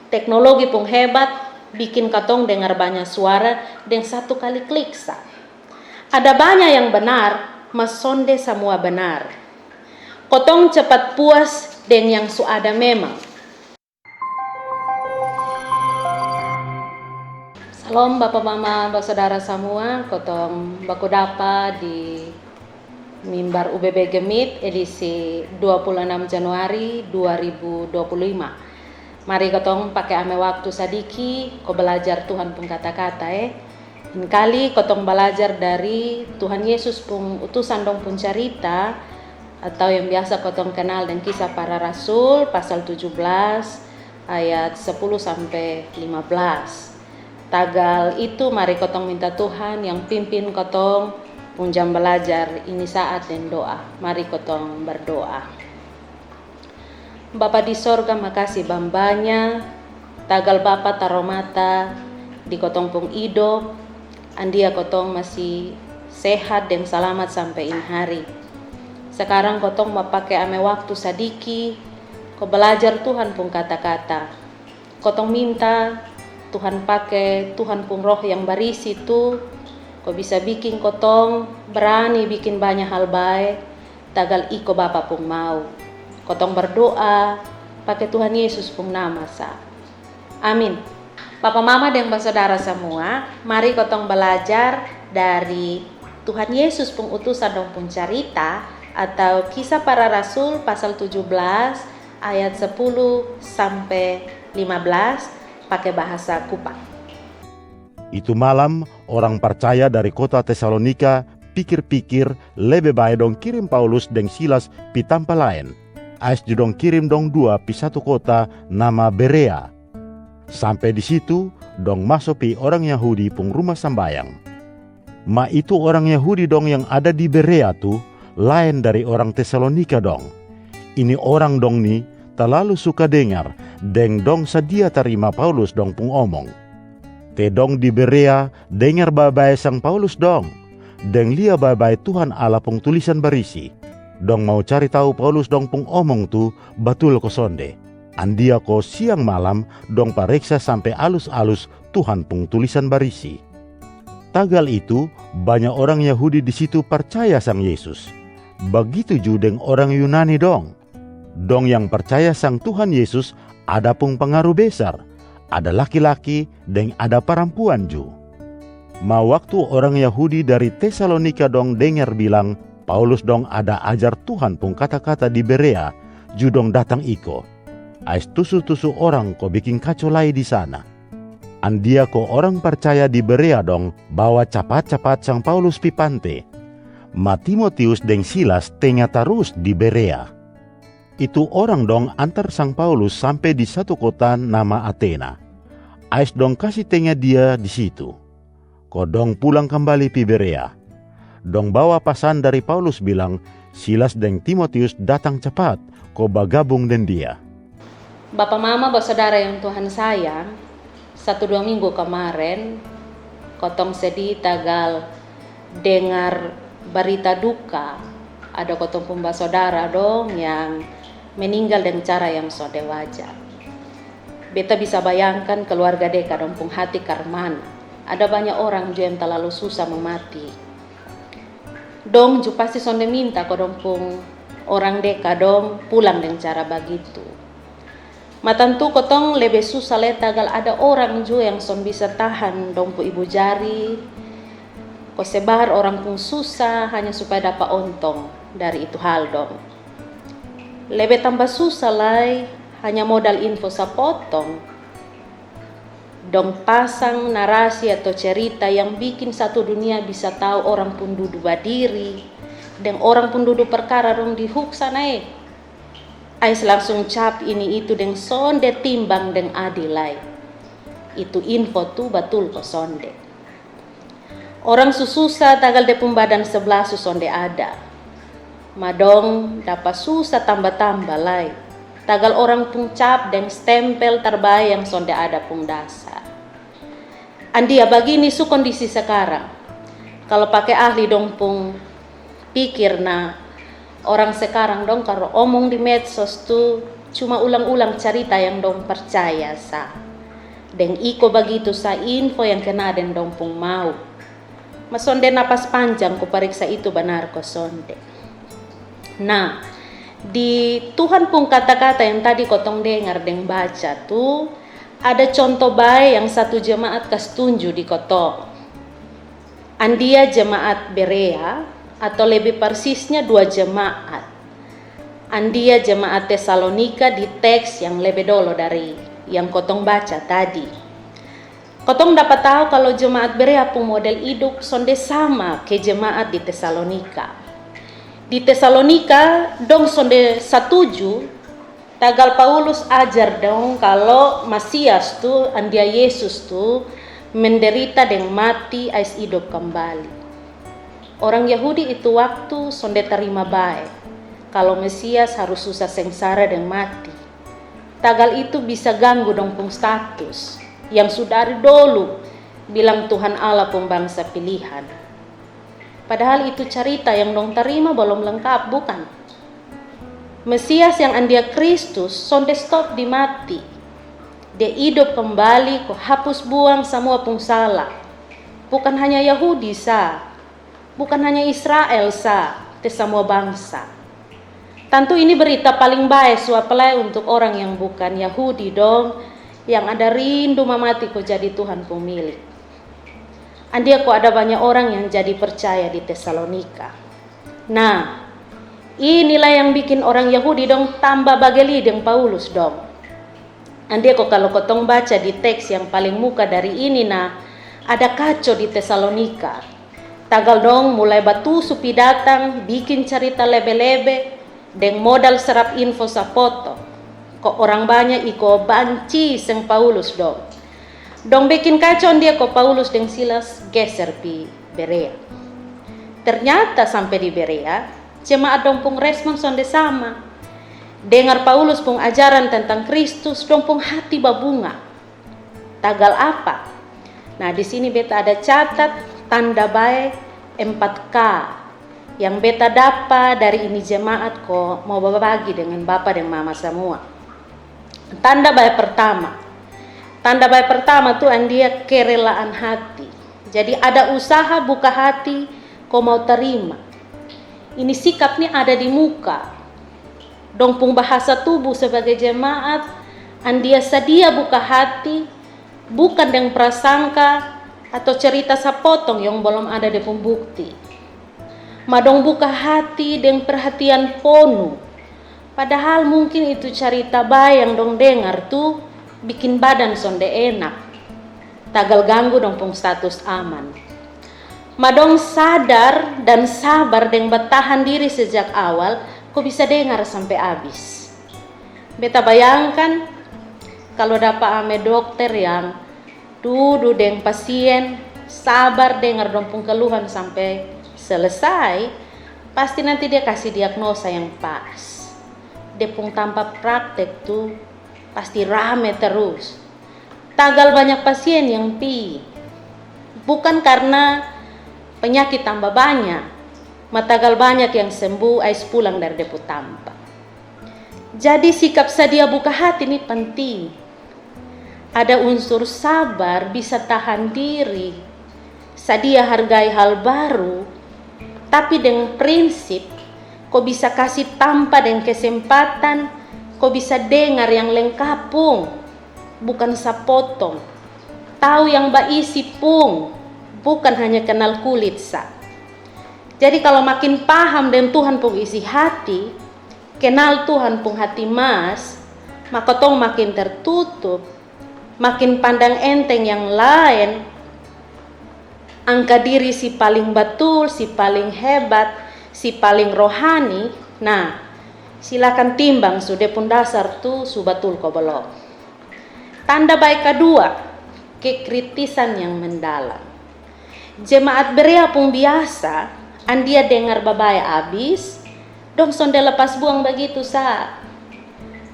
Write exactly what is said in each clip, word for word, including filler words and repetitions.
Teknologi pung hebat bikin katong dengar banya suara deng satu kali klik sa. Ada banya yang benar, ma sonde samua benar. Kotong cepat puas deng yang su ada memang. Salom bapa mama basodara samua, kotong baku dapa di mimbar U B B Gemit edisi dua puluh enam Januari dua ribu dua puluh lima. Mari kotong pake ame waktu sadiki ko balajar Tuhan pung kata-kata e. Ini kali kotong balajar dari Tuhan Yesus pung utusan dong pung carita, atau yang biasa kotong kenal deng Kisah Para Rasul pasal tujuh belas ayat sepuluh sampe lima belas. Tagal itu mari kotong minta Tuhan yang pimpin kotong pung jam balajar ini saat deng doa. Mari kotong berdoa. Bapa di sorga, makasi bam-banya tagal Bapa taro mata di kotong pung idop, andia kotong masi sehat deng salamat sampe ini hari. Sakarang kotong mo pake ame waktu sadiki ko balajar Tuhan pung kata-kata. Kotong minta Tuhan pake Tuhan pung Roh yang barisi tu ko bisa bikin kotong brani bikin banya hal bae, tagal iko Bapa pung mau. Kotong berdoa pake Tuhan Yesus pung nama sa. Amin. Bapa mama deng basodara samua, mari kotong balajar dari Tuhan Yesus pung utusan dong pung carita atau Kisah Para Rasul pasal tujuh belas ayat sepuluh sampe lima belas pake bahasa Kupang. Itu malam, orang parcaya dari kota Tesalonika pikir-pikir lebe bae dong kirim Paulus deng Silas pi tampa laen. Ais ju dong kirim dong dua pi satu kota nama Berea. Sampe di situ, dong maso pi orang Yahudi pung ruma sambayang. Ma itu orang Yahudi dong yang ada di Berea tu laen dari orang Tesalonika dong. Ini orang dong ni talalu suka dengar deng dong sadia tarima Paulus dong pung omong. Te dong di Berea dengar bae-bae sang Paulus dong, deng lia bae-bae Tuhan Allah pung tulisan barisi. Dong mau cari tau Paulus dong pung omong tu batul ko sonde. Andia ko siang malam dong pareksa sampe alus-alus Tuhan pung tulisan barisi. Tagal itu, banya orang Yahudi di situ parcaya sang Yesus. Bagitu ju deng orang Yunani dong. Dong yang parcaya sang Tuhan Yesus ada pung pangaru besar, ada laki-laki deng ada parampuan ju. Ma waktu orang Yahudi dari Tesalonika dong dengar bilang Paulus dong ada ajar Tuhan pung kata-kata di Berea, ju dong datang iko. Ais tusu-tusu orang ko bikin kaco lai di sana. Andia ko orang parcaya di Berea dong bawa capat-capat sang Paulus pi pante. Ma Timotius deng Silas tenga tarus di Berea. Itu orang dong antar sang Paulus sampe di satu kota nama Atena. Ais dong kasi tenga dia di situ. Ko dong pulang kambali pi Berea. Dong bawa pasan dari Paulus bilang Silas deng Timotius datang capat ko bagabung deng dia. Bapa mama basodara yang Tuhan sayang, satu dua minggu kamaren kotong sedi tagal dengar barita duka ada kotong pung basodara dong yang meninggal deng cara yang sonde wajar. Beta bisa bayangkan keluarga deka dong pung hati karmana. Ada banya orang ju yang talalu susa mo mati. Dong ju pasti sonde minta ko dong pung orang deka dong pulang deng cara bagitu. Ma tantu kotong lebe susa le tagal ada orang ju yang son bisa tahan dong pung ibu jari ko sebar orang pung susa hanya supaya dapa ontong dari itu hal dong. Lebe tamba susa lai hanya modal info sapotong dong pasang narasi atau cerita yang bikin satu dunia bisa tau orang pung dudu badiri deng orang pung dudu perkara dong di huk sana e. Ais langsung cap ini itu deng sonde timbang deng adil lai. Itu info tu batul ko sonde. Orang su susa tagal de pung badan seblah su sonde ada. Ma dong dapa susa tamba-tamba lai. Tagal orang pung cap deng stempel tarbae yang sonde ada pung dasar. Andia bagini su kondisi sakarang. Kalo pake ahli dong pung pikir na orang sakarang dong kalo omong di medsos tu cuma ulang-ulang carita yang dong parcaya sa. Deng iko bagitu sa info yang kena deng dong pung mau. Ma sonde napas panjang ku pariksa itu banar ko sonde. Nah, di Tuhan pung kata-kata yang tadi kotong dengar deng baca tu, ada contoh bae yang satu jemaat kas tunju di kotong. Andia jemaat Berea, atau lebih persisnya dua jemaat. Andia jemaat Tesalonika di teks yang lebe dolo dari yang kotong baca tadi. Kotong dapat tahu kalau jemaat Berea pung model iduk sonde sama ke jemaat di Tesalonika. Di Tesalonika dong sonde satuju, tagal Paulus ajar dong kalau Masias tu, andia Yesus tu, menderita deng mati ais idop kambali. Orang Yahudi itu waktu sonde tarima bae kalau Mesias harus susa sengsara deng mati. Tagal itu bisa ganggu dong pung status yang su dari dolu bilang Tuhan Allah pung bangsa pilihan. Padahal itu carita yang dong tarima balom lengkap, bukan? Mesias yang andia Kristus sonde stop di mati. Dia idop kambali ko hapus buang samua pung sala. Bukan hanya Yahudi sa, bukan hanya Israel sa, te samua bangsa. Tantu ini berita paling bae su apalai untuk orang yang bukan Yahudi dong, yang ada rindu mamati ko jadi Tuhan pung milik. Andia ko ada banya orang yang jadi percaya di Tesalonika. Nah, inilah yang bikin orang Yahudi dong tamba bageli deng Paulus dong. Andia ko kalo kotong baca di teks yang paling muka dari ini na, ada kaco di Tesalonika. Tagal dong mulai batusu pi datang bikin carita lebe-lebe deng modal serap info sapotong. Ko orang banya iko banci seng Paulus dong. Dong bikin kaco andia ko Paulus deng Silas geser pi Berea. Ternyata sampe di Berea, jemaat dong pung respon sonde sama. Dengar Paulus pung ajaran tentang Kristus, dong pung hati babunga. Tagal apa? Nah, di sini beta ada catat tanda bae empat K yang beta dapa dari ini jemaat ko mau babagi dengan bapa deng mama samua. Tanda bae pertama. Tanda bae pertama tu andia kerelaan hati. Jadi ada usaha buka hati ko mau tarima. Ini sikap ni ada di muka. Dong pung bahasa tubuh sebagai jemaat, andia sadia buka hati, bukan deng prasangka atau cerita sapotong yang balom ada dia pung bukti. Ma dong buka hati deng perhatian ponu. Padahal mungkin itu carita bae yang dong dengar tu bikin badan sonde enak. Tagal ganggu dong pung status aman. Ma dong sadar dan sabar deng batahan diri sejak awal, ko bisa dengar sampe abis. Beta bayangkan, kalo dapa ame dokter yang dudu deng pasien, sabar dengar dong pung keluhan sampe selesai, pasti nanti dia kasi diagnosa yang pas. Dia pung tampa praktek tu pasti rame terus. Tagal banyak pasien yang pi. Bukan karna penyakit tamba banya, ma tagal banyak yang sembuh ais pulang dari dia pu tampa. Jadi sikap sadia buka hati ni penting. Ada unsur sabar, bisa tahan diri, sadia hargai hal baru, tapi deng prinsip, ko bisa kasi tampa deng kesempatan, ko bisa dengar yang lengkap pung, bukan sapotong. Tau yang baisi pung, bukan hanya kenal kulit sa. Jadi kalo makin paham deng Tuhan pung isi hati, kenal Tuhan pung hati mas, ma kotong makin tertutup, makin pandang enteng yang laen, angka diri si paling batul, si paling hebat, si paling rohani. Nah, silakan timbang su dia pung dasar tu su batul ko balom. Tanda bae kadua, kekritisan yang mendalam. Jemaat Berea pung biasa, andia dengar babae abis, dong sonde lepas buang bagitu sa.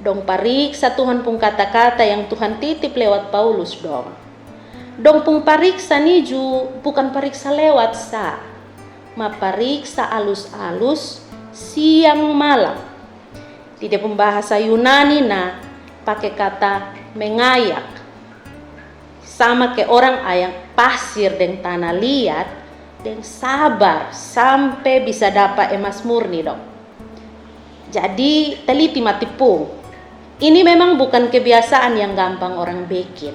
Dong pariksa Tuhan pung kata-kata yang Tuhan titip lewat Paulus dong. Dong pung pariksa ni ju bukan pariksa lewat sa, ma pariksa alus-alus, siang malam. Di dia pung bahasa Yunani na pake kata mengayak, sama ke orang ayak pasir deng tanah liat deng sabar sampe bisa dapa emas murni dong. Jadi teliti mati pung. Ini memang bukan kebiasaan yang gampang orang bikin.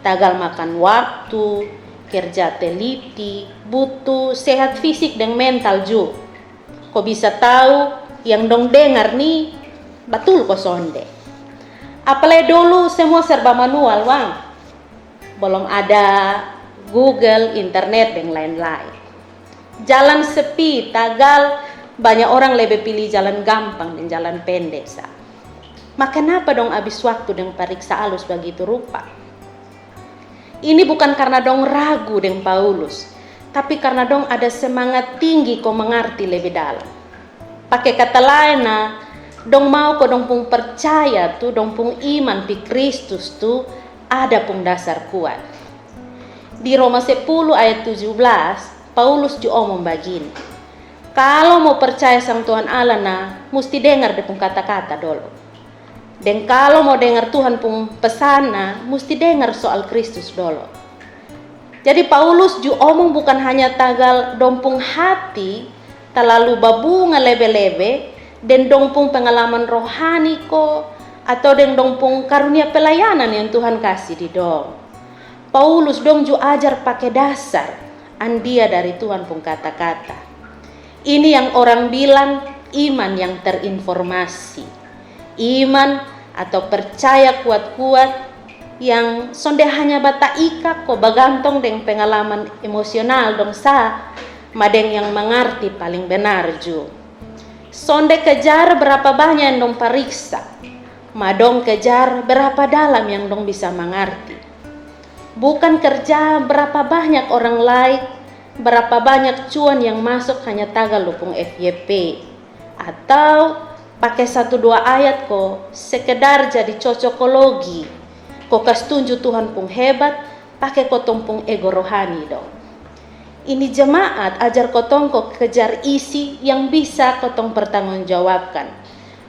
Tagal makan waktu, kerja teliti, butuh sehat fisik deng mental ju. Ko bisa tau yang dong dengar ni batul ko sonde. Apalai dolu semua serba manual wang. Bolom ada Google, internet deng lain-lain. Jalan sepi, tagal banya orang lebe pili jalan gampang deng jalan pende sa. Ma kenapa dong abis waktu deng pariksa alus bagitu rupa? Ini bukan karna dong ragu deng Paulus, tapi karna dong ada semangat tinggi ko mangarti lebe dalam. Pake kata laen na, dong mau ko dong pung percaya tu, dong pung iman pi Kristus tu ada pung dasar kuat. Di Roma sepuluh ayat tujuh belas, Paulus ju omong bagini, kalo mo percaya sang Tuhan Allah na, musti dengar dia pung kata-kata dolo. Deng kalo mo dengar Tuhan pung pesan na, musti dengar soal Kristus dolo. Jadi Paulus ju omong bukan hanya tagal dong pung hati talalu babunga lebe-lebe deng dong pung pengalaman rohani ko, atau deng dong pung karunia pelayanan yang Tuhan kasi di dong. Paulus dong ju ajar pake dasar andia dari Tuhan pung kata-kata. Ini yang orang bilang iman yang terinformasi. Iman atau percaya kuat-kuat yang sonde hanya bataika ko bagantong deng pengalaman emosional dong sa, ma deng yang mangarti paling benar ju. Sonde kejar berapa banya yang dong pariksa, ma dong kejar berapa dalam yang dong bisa mangarti. Bukan kerja berapa banyak orang like, berapa banyak cuan yang masuk hanya tagal lu pung F Y P. Atau pake satu dua ayat ko sekedar jadi cocokologi ko kas tunju Tuhan pung hebat pake kotong pung ego rohani dong. Ini jemaat ajar kotong ko kejar isi yang bisa kotong pertanggungjawabkan.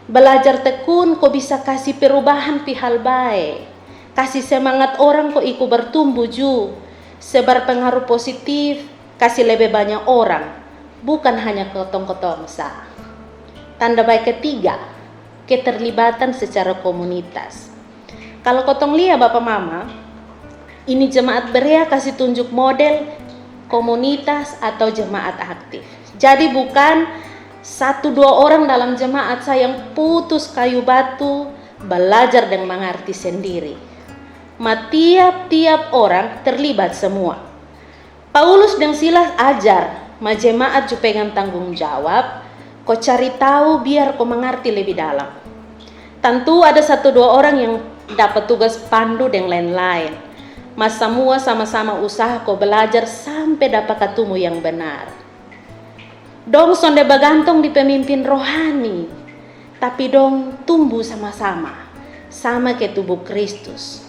Belajar tekun ko bisa kasi perubahan pi hal bae. Kasi semangat orang ko iko bertumbu ju. Sebar pengaruh positif, kasi lebe banya orang, bukan hanya kotong-kotong sa. Tanda bae ketiga, keterlibatan secara komunitas. Kalo kotong lia bapa mama, ini jemaat Berea kasi tunjuk model komunitas atau jemaat aktif. Jadi bukan satu dua orang dalam jemaat sa yang putus kayu batu, balajar deng mangarti sendiri. Ma tiap-tiap orang terlibat semua. Paulus deng Silas ajar ma jemaat ju pegang tanggung jawab ko cari tau biar ko mangarti lebe dalam. Tantu ada satu dua orang yang dapa tugas pandu deng laen-laen. Ma samua sama-sama usaha ko balajar sampe dapa katumu yang benar. Dong sonde bagantong di pemimpin rohani, tapi dong tumbu sama-sama, sama ke tubu Kristus.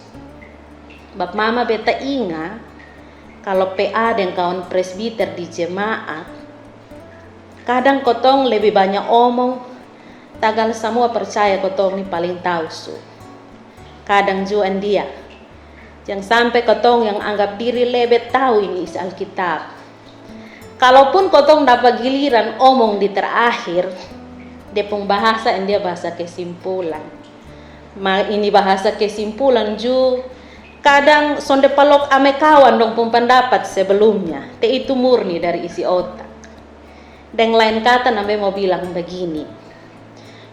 Bap mama beta inga, kalo P A deng kawan presbiter di jemaat, kadang kotong lebe banya omong, tagal samua percaya kotong ni paling tau su. Kadang ju andia, jang sampe kotong yang anggap diri lebe tau ini isi Alkitab. Kalopun kotong dapa giliran omong di terakhir, dia pung bahasa andia bahasa kesimpulan. Ma ini bahasa kesimpulan ju kadang sonde palok ame kawan dong pung pendapat sebelumnya, te itu murni dari isi otak. Deng laen kata nambe mo bilang bagini,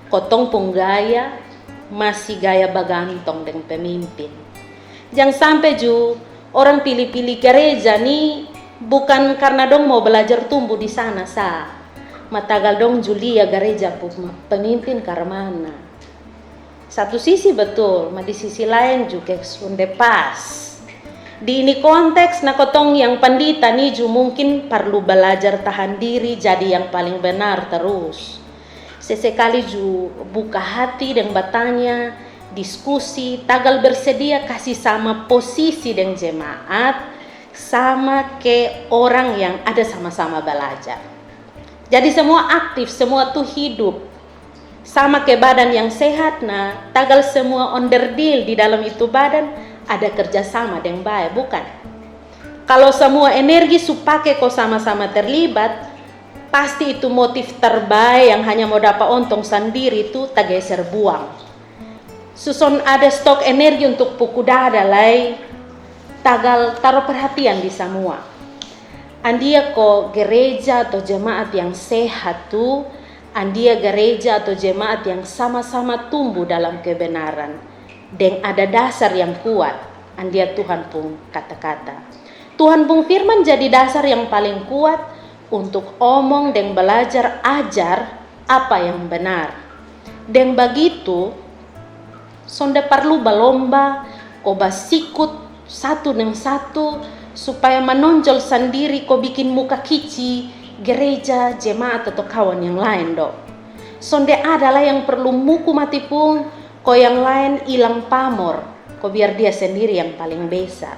kotong pung gaya masi gaya bagantong deng pemimpin. Jang sampe ju orang pili-pili gareja ni bukan karna dong mo balajar tumbu di sana sa, ma tagal dong ju lia gareja pung pemimpin karmana. Satu sisi betul, ma di sisi laen ju ke sonde pas. Di ini konteks na kotong yang pandita ni ju mungkin parlu balajar tahan diri jadi yang paling benar terus. Sesekali ju buka hati deng batanya, diskusi, tagal bersedia kasi sama posisi deng jemaat, sama ke orang yang ada sama-sama balajar. Jadi semua aktif, semua tu hidup. Sama ke badan yang sehat, na tagal semua onderdil di dalam itu badan ada kerjasama deng bae, bukan? Kalo samua energi su pake ko sama-sama terlibat, pasti itu motif terbae yang hanya mau dapa ontong sandiri tu tageser buang. Su son ada stok energi untuk pukudada lai, tagal taro perhatian di samua. Andia ko gereja atau jemaat yang sehat tu, andia gereja atau jemaat yang sama-sama tumbu dalam kebenaran deng ada dasar yang kuat, andia Tuhan pung kata-kata. Tuhan pung firman jadi dasar yang paling kuat untuk omong deng balajar ajar apa yang benar. Deng bagitu, sonde parlu balomba ko basikut satu deng satu supaya manonjol sandiri ko bikin muka kici gereja, jemaat atau kawan yang laen do. Sonde ada lai yang perlu muku mati pung ko yang laen ilang pamor ko biar dia sendiri yang paling besa.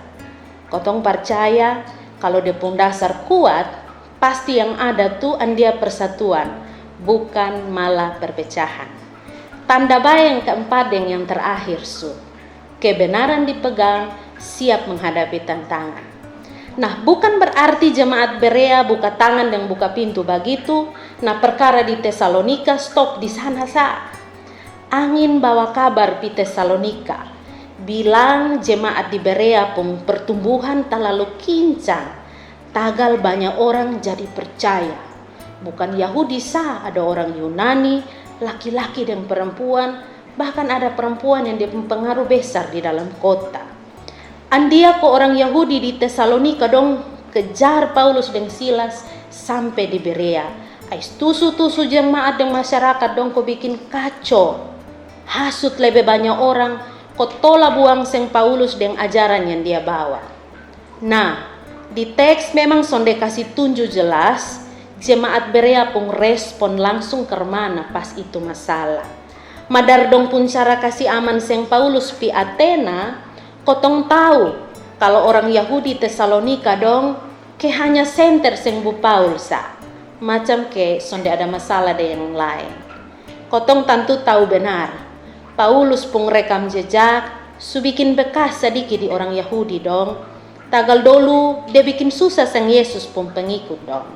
Kotong parcaya kalo dia pung dasar kuat, pasti yang ada tu andia persatuan, bukan malah perpecahan. Tanda bae yang keempat deng yang terakhir su kebenaran dipegang, siap menghadapi tantangan. Nah, bukan berarti jemaat Berea buka tangan deng buka pintu bagitu, na perkara di Tesalonika stop di sana sa. Angin bawa kabar pi Tesalonika, bilang jemaat di Berea pung pertumbuhan talalu kincang, tagal banya orang jadi percaya. Bukan Yahudi sa, ada orang Yunani, laki-laki deng perempuan, bahkan ada perempuan yang dia pung pengaruh besar di dalam kota. Andia ko orang Yahudi di Tesalonika dong kejar Paulus deng Silas sampe di Berea. Ais tusu-tusu jemaat deng masyarakat dong ko bikin kaco. Hasut lebe banya orang ko tola buang seng Paulus deng ajaran yang dia bawa. Nah, di teks memang sonde kasi tunju jelas jemaat Berea pung respon langsung karmana pas itu masalah. Madar dong pung cara kasi aman seng Paulus pi Atena, kotong tau kalo orang Yahudi Tesalonika dong ke hanya senter seng bu Paul sa, macam ke sonde ada masalah deng yang laen. Kotong tantu tau benar, Paulus pung rekam jejak su bikin bekas sadiki di orang Yahudi dong, tagal dolu dia bikin susa sang Yesus pung pengikut dong.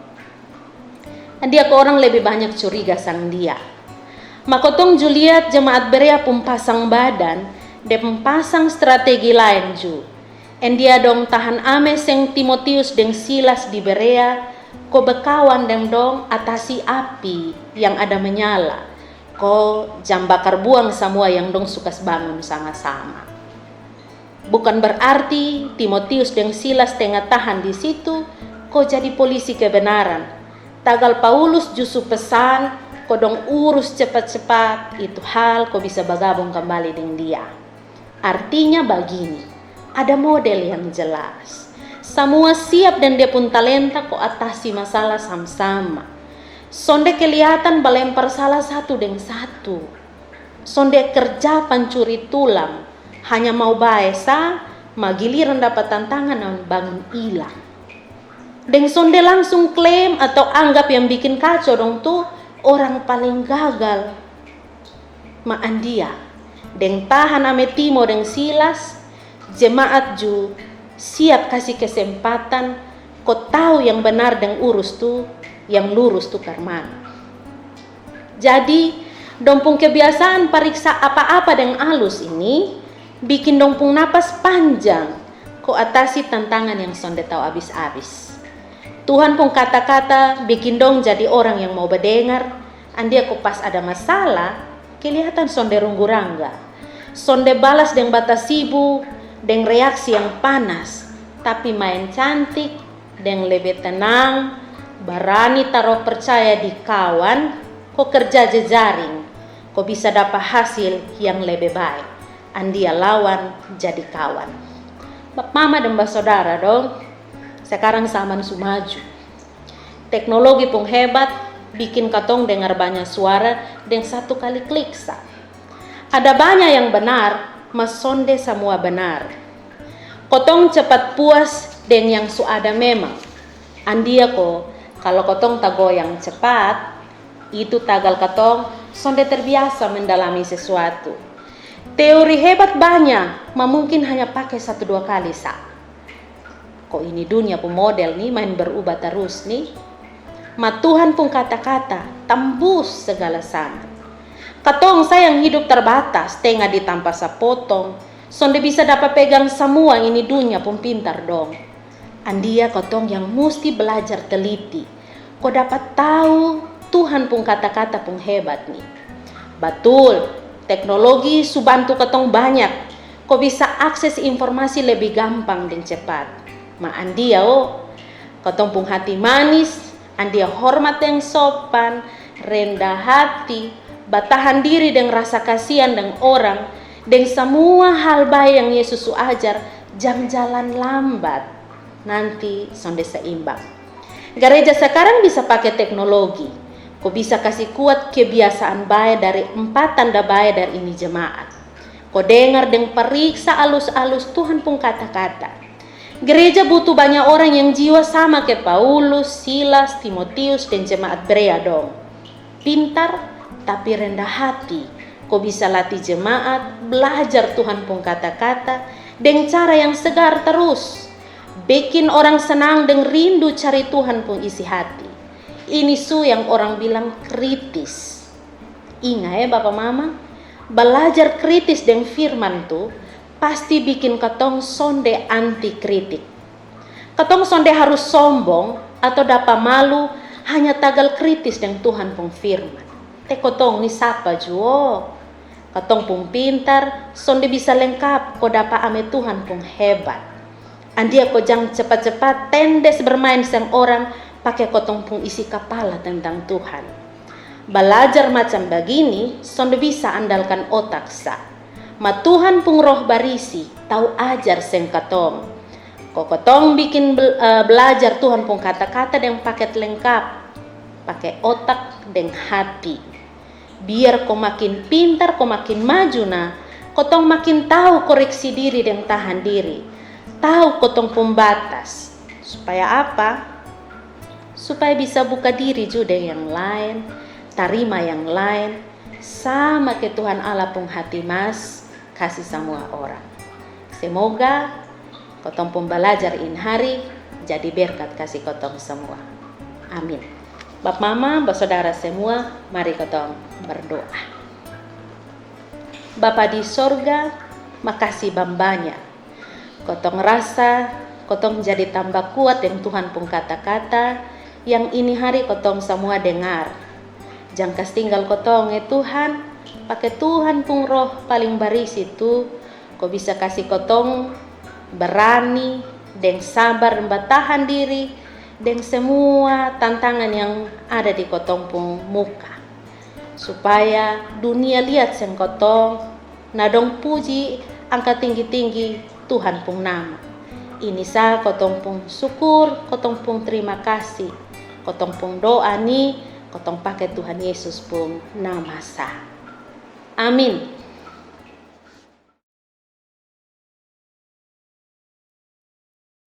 Andia ko orang lebe banyak curiga sang dia. Ma kotong ju liat jemaat Berea pung pasang badan, dia pung pasang strategi laen ju. Andia dong tahan ame seng Timotius deng Silas di Berea, ko bekawan deng dong atasi api yang ada menyala, ko jam bakar buang samua yang dong su kas bangun sama-sama. Bukan berarti Timotius deng Silas tenga tahan di situ ko jadi polisi kebenaran. Tagal Paulus ju su pesan ko dong urus cepat-cepat itu hal ko bisa bagabung kambali deng dia. Artinya bagini, ada model yang jelas. Samua siap deng dia pung talenta ko atasi masalah sama-sama. Sonde keliatan balempar salah satu deng satu. Sonde kerja pancuri tulang, hanya mau bae sa, ma giliran dapa tantangan bangun ilang. Deng sonde langsung klaim atau anggap yang bikin kaco dong tu orang paling gagal. Ma andia, deng tahan ame Timo deng Silas, jemaat ju siap kasi kesempatan ko tau yang benar deng urus tu, yang lurus tu karmana. Jadi, dong pung kebiasaan pariksa apa-apa deng alus ini bikin dong pung napas panjang ko atasi tantangan yang sonde tau abis-abis. Tuhan pung kata-kata bikin dong jadi orang yang mau badengar, andia ko pas ada masalah, keliatan sonde runggu rangga. Sonde balas deng batasibu, deng reaksi yang panas, tapi maen cantik, deng lebe tenang, barani taro percaya di kawan, ko kerja jejaring, ko bisa dapa hasil yang lebe bae. Andia lawan jadi kawan. Bapa mama deng basodara dong, sekarang zaman su maju. Teknologi pung hebat bikin katong dengar banya suara deng satu kali klik sa. Ada banya yang benar, ma sonde samua benar. Kotong cepat puas deng yang su ada memang. Andia ko, kalo kotong tagoyang cepat, itu tagal katong Sonde terbiasa mendalami sesuatu. Teori hebat banya, ma mungkin hanya pake satu dua kali sa. Ko ini dunia pu model ni main berubah terus ni. Ma Tuhan pung kata-kata tambus segala sama. Katong sa yang hidup terbatas, tenga ditampa sapotong, sonde bisa dapa pegang samua ini dunia pung pintar dong. Andia kotong yang musti belajar teliti ko dapat tau Tuhan pung kata-kata pung hebat ni. Batul, teknologi su bantu kotong banyak ko bisa akses informasi lebih gampang deng cepat. Ma andia o, kotong pung hati manis, andia hormat deng sopan, rendah hati, batahan diri deng rasa kasian deng orang, deng samua hal bae yang Yesus su ajar, jang jalan lambat. Nanti sonde seimbang. Gareja sakarang bisa pake teknologi ko bisa kasi kuat kebiasaan bae dari empat tanda bae dari ini jemaat. Ko dengar deng pariksa alus-alus Tuhan pung kata-kata. Gereja butuh banya orang yang jiwa sama ke Paulus, Silas, Timotius, deng jemaat Berea dong. Pintar, tapi rendah hati, ko bisa latih jemaat blajar Tuhan pung kata-kata deng cara yang segar tarus. Bikin orang senang deng rindu cari Tuhan pung isi hati. Ini su yang orang bilang kritis. Inga e bapa mama, balajar kritis deng firman tu pasti bikin katong sonde anti kritik. Katong sonde harus sombong atau dapa malu hanya tagal kritis deng Tuhan pung firman. Te kotong ni sapa juo? Katong pung pintar sonde bisa lengkap ko dapa ame Tuhan pung hebat. Andia ko jang cepat-cepat tendes bermain sang orang pake kotong pung isi kapala tentang Tuhan. Balajar macam bagini sonde bisa andalkan otak sa. Ma Tuhan pung Roh Barisi tau ajar sang katong. Ko kotong bikin bel- eh, belajar Tuhan pung kata-kata deng paket lengkap, pake otak deng hati. Biar ko makin pintar, ko makin maju na, kotong makin tau koreksi diri deng tahan diri. Tau kotong pung batas. Supaya apa? Supaya bisa buka diri ju deng yang laen, tarima yang laen, sama ke Tuhan Allah pung hati mas kasi samua orang. Semoga kotong pung balajar ini hari jadi berkat kasi kotong samua. Amin. Bapa mama, basodara semua, mari kotong berdoa. Bapa di sorga, makasi bambanya. Kotong rasa kotong jadi tamba kuat deng Tuhan pung kata-kata yang ini hari kotong samua dengar. Jang kas tinggal kotong e Tuhan, pake Tuhan pung Roh paling barisi tu ko bisa kasi kotong berani deng sabar batahan diri deng semua tantangan yang ada di kotong pung muka. Supaya dunia liat sang kotong, na dong puji angka tinggi-tinggi Tuhan pung nama. Ini sa kotong pung sukur, kotong pung terima kasi, kotong pung doa ni, kotong pake Tuhan Yesus pung nama sa. Amin.